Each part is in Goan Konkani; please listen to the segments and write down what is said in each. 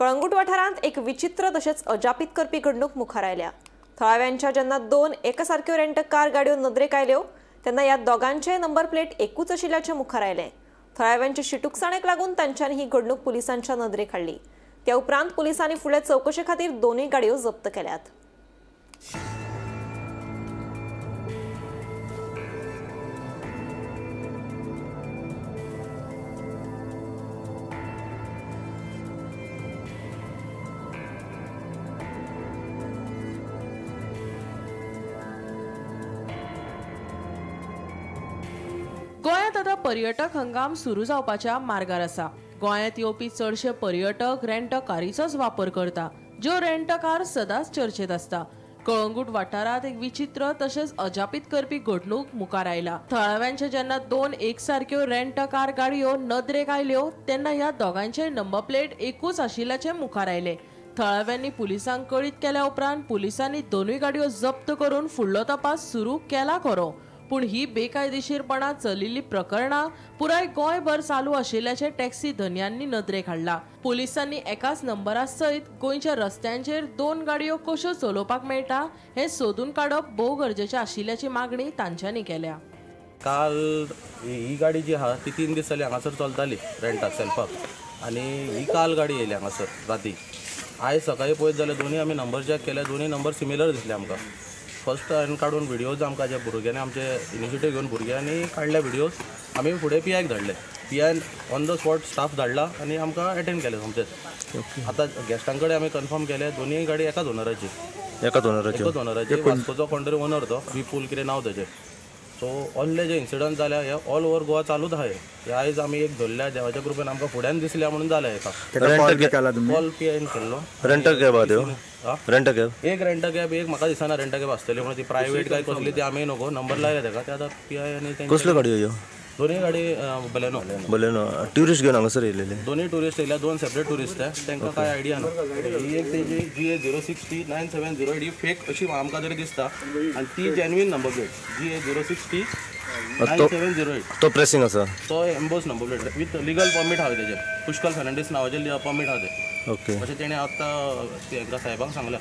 कळंगूट वाठारांत एक विचित्र तशेंच अजापित करपी घडणूक मुखार आयल्या। थळाव्यांच्या जेन्ना दोन एकासारक्यो रेंट कार गाडयो नदरेक आयल्यो तेन्ना ह्या दोगांचे नंबर प्लेट एकूच आशिल्ल्याचें मुखार आयलें। थळाव्यांचे शिटूकसाणेक लागून तांच्यांनी ही घडणूक पुलिसांच्या नदरेक हाडली। त्या उपरांत पुलिसांनी फुडले चवकशे खातीर दोनूय गाडयो जप्त केल्यात। गोंयांत आतां पर्यटक हंगाम सुरू जावपाच्या मार्गार आसा। गोंयांत येवपी चडशे पर्यटक रेंट कारीचोच वापर करता, ज्यो रेंट कार सदांच चर्चेत आसता। कळंगूट वाठारांत एक विचित्र तशेंच अजापीत करपी घडणूक मुखार आयला। थळाव्यांचे जेन्ना दोन एकसारक्यो रेंट कार गाडयो नदरेक आयल्यो तेन्ना ह्या दोगांचे नंबर प्लेट एकूच आशिल्ल्याचें मुखार आयलें। थळाव्यांनी पुलिसांक कळीत केल्या उपरांत पुलिसांनी दोनूय गाडयो जप्त करून फुडलो तपास सुरू केला खरो, पूण ही बेकायदेशीरपणा चलिल्ली प्रकरणां पुराय गोंयभर चालू आशिल्ल्याचें टॅक्सी धनयांनी नदरेक हाडला। पुलिसांनी एकाच नंबरा सयत गोंयच्या रस्त्यांचेर दोन गाडयो कश्यो चलोवपाक मेळटा हें सोदून काडप भोव गरजेचें आशिल्ल्याची मागणी तांच्यांनी केल्या। काल ही गाडी जी आहा ती 3 दीस जाले हांगासर चलताली रेंटाक सेल्फाक, आनी ही काल गाडी येयली हांगासर राती। आयज सकाळीं पळयत जाल्यार दोनूय आमी नंबर चॅक केले, दोनूय नंबर सिमिलर दिसले आमकां। फर्स्ट हांवें काडून व्हिडियोज आमकां जे भुरग्यांनी आमचे इनिशिएटीव घेवन भुरग्यांनी काडले व्हिडियोज, आमी फुडें पी आयक धाडले। P I on the spot staff धाडला आनी आमकां एटेंड केले सोमतेच। आतां गेस्टां कडेन आमी कन्फर्म केले दोनूय गाडी एकाच ओनराची, एकाच ओनराची, वास्कोचो कोण तरी ओनर तो विपूल कितें नांव तेजें। सो ऑनले जे इन्सिडंट जाल्या हे ऑल ओवर गोवा चालूच आहा। हे आयज आमी एक धरल्या देवाच्या कृपेन आमकां फुड्यान दिसल्या म्हणून जालें। एका कॉल पी आयन केल्लो। रेंट कॅब आहा त्यो, रेंट कॅब एक रेंट कॅब, एक म्हाका दिसना रेंट कॅब आसतली म्हणून, ती प्रायवेट काय कसली ती आमी नको नंबर लायले तेका। ते आतां पी I आनी कसल्यो गाडयो ह्यो? दोनूय गाडी बलेनो। बलेनो ट्युरिस्ट घेवन हांगासर येयलेले? दोनूय ट्युरिस्ट येयल्या, दोन सेपरेट ट्युरिस्ट तांकां कांय आयडिया ना। ही एक तेजी GA 06 T 9708 ही फेक अशी आमकां तरी दिसता, आनी ती genuine number plate GA 06 T 9708। तो प्रेसिंग आसा, तो emboss number plate with legal permit आहा तेजेर, पुष्कल फर्नांडीस नांवाचें परमीट आहा तें। ओके, अशें तेणें आतां तांकां साहेबांक सांगलें।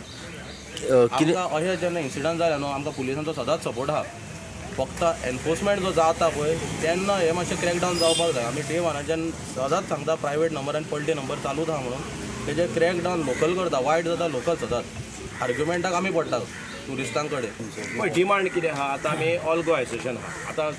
आमकां अशें जेन्ना इन्सिडंट जालें न्हू आमकां पुलिसांचो सदांच सपोर्ट आहा, फक्त एनफोर्समेंट जो जाता पळय तेन्ना हें मातशें क्रॅकडावन जावपाक जाय। आमी डे वनाच्यान सदांच सांगता प्रायवेट नंबर आनी पलटी नंबर चालूच आहा म्हणून, तेजेर क्रॅकडावन लोकल करता, वायट जाता लोकल सदांच। आर्ग्युमेंटाक आमी पडटा ट्युरिस्टां कडेन। पळय डिमांड कितें आहा, आतां आमी ऑल गोवा एसोसिएशन आहा, आतां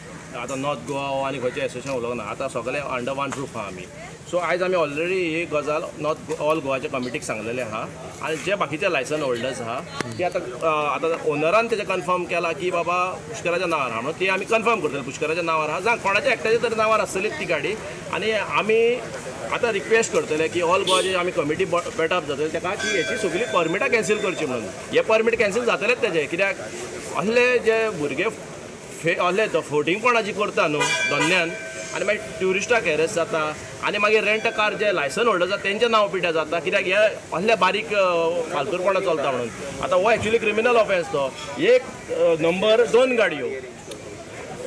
आतां नॉर्थ गोवा आनी खंयचें एसोसिएशन उलोवंक ना, आतां सगळे अंडर वन रूफ आहा आमी। सो आयज आमी ऑलरेडी ही गजाल नॉर्थ ऑल गोवाच्या कमिटीक सांगलेलें आहा, आनी जे बाकीचे लायसन होल्डर्स आहा ते आतां आतां ओनरान तेजें कन्फर्म केलां की बाबा पुष्कराच्या नांवार आहा म्हणून, ती आमी कन्फर्म करतले पुष्कराच्या नांवार आहा, जावं कोणाच्या एकट्याच्या तरी नांवार आसतलीच ती गाडी। आनी आमी आतां रिक्वेस्ट करतले की ऑल गोवा जे आमी कमिटी बेटअप जातले तेका की हेची सगळी परमिटां कॅन्सील करची म्हणून। हे परमीट कॅन्सील जातलेच तेजे, कित्याक असले जे भुरगे असले फोटिंगपणाची करता न्हू धन्यान, आनी मागीर ट्युरिस्टाक हॅरेस जाता, आनी मागीर रेंट कार जे लायसन होल्डर आसा तेंचें नांव पिड्ड्यार जाता, कित्याक हे असले बारीक फालतूरपणां चलता म्हणून। आतां हो एक्चुली क्रिमिनल ऑफेन्स तो, एक नंबर दोन गाडयो,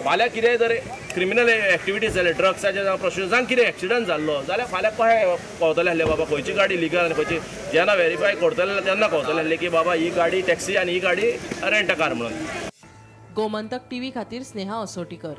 फाल्यां कितेंय जर क्रिमिनल एक्टिविटीज जाले, ड्रग्साचे जावं प्रोस्टिट्यूशन कितें एक्सिडंट जाल्लो जाल्यार फाल्यां कशें कळटलें आसलें बाबा खंयची गाडी लिगल आनी खंयची, जेन्ना वेरीफाय करतले तेन्ना कळटलें आसलें की बाबा ही गाडी टॅक्सी आनी ही गाडी रेंट कार म्हणून। गोमंतक टीव्ही खातीर स्नेहा असोटीकर।